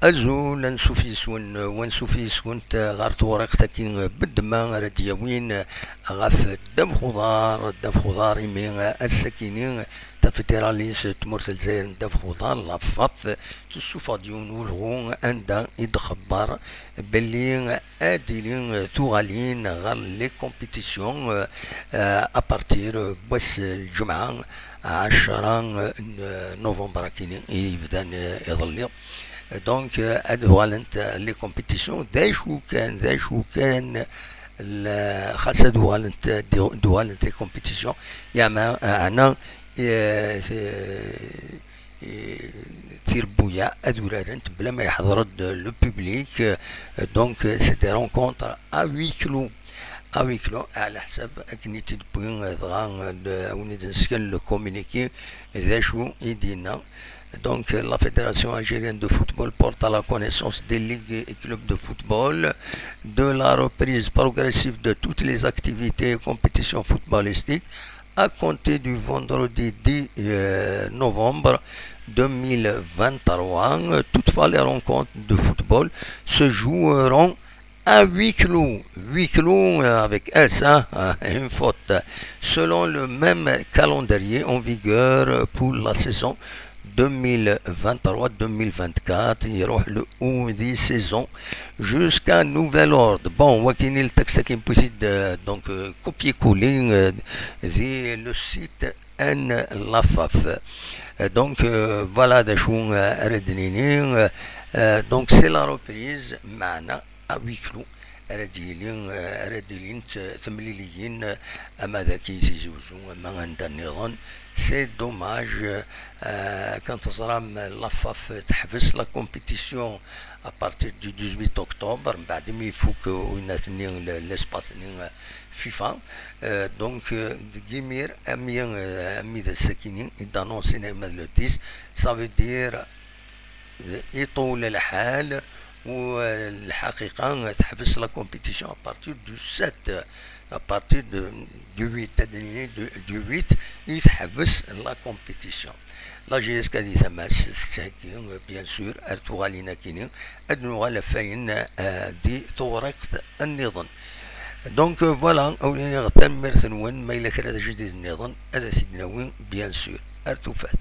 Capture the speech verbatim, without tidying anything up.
Azul, ansuf yes-wen, wansuf yes-went ɣer tewriqt-agi n ddemma ara d-yawin ɣef ddabex uḍar, ddabex uḍar, imi ass-akini tafederalist n tmurt n Lezzayer n ddabex uḍar, la FAF, tessufeɣ-d yiwen n ulɣu anda i d-xebber belli ad d-tili tuɣalin ɣer les compétitions, euh, euh, à partir n wass n lǧemɛa ɛecra n novembre akini i yebdan, euh, iḍelli. Donc, euh, ad uɣalent les compétitions, d acu kan, d acu kan, la-, xas ad uɣalent, ad uɣalent les compétitions, yeɛna, yeɛna, euh, euh, tirebbuyaɛ ad urarent bla ma yeḥḍer-d le public. Donc, c'est des rencontres à huis clos. À huis clos, ɛla ḥsab akken i tt-id-wwi, dɣa, d-, a wen-id-nesken le communiqué d acu i d-yenna. Donc, la Fédération algérienne de football porte à la connaissance des ligues et clubs de football de la reprise progressive de toutes les activités et compétitions footballistiques à compter du vendredi dix, euh, novembre deux mille vingt-trois. Toutefois, les rencontres de football se joueront à huis clos. Huis clos, euh, avec S, hein, une faute. Selon le même calendrier en vigueur pour la saison deux mille vingt-trois deux mille vingt-quatre, يروح le onze de saison jusqu'à nouvel ordre. Bon, وكاين le texte qui est possible de, donc, euh, copier-coller, euh, c'est le site n la FAF. Euh, donc, euh, voilà d acu, euh, ara d-nini. Euh, euh, donc, c'est la reprise, meɛna à huis clos ara d-yili, euh, ara d-ilint, euh, temliliyin, euh, ama d Tizi Uzzu, ama anda nniḍen. C'est dommage, euh, kan teẓram, la FAF teḥbes la compétition à partir du dix-huit octobre, mbeɛd mi ifuk, euh, winat-nni, le-, l'espace-nni, euh, FIFA. Euh, donc, euh, deg imir, ami, euh, ami d ass-akini, i d-annonsin ama d le dix, ça veut dire, euh, iṭul lḥal, u, euh, lḥaqiqa, teḥbes la compétition à partir du sept, à partir de, du huit, ad nini du, du huit, i teḥbes la compétition. La J S K di tama-s tettheggi, euh, bien sûr, ar tuɣalin akini, ad nuɣal ɣef wayen, euh, di tewriqt nniḍen. Donc, euh, voilà, awliɣ tanemmirt-nwen, ma yella kra d ajdid nniḍen, ad t-id-nawi, bien sûr. Ar tufat.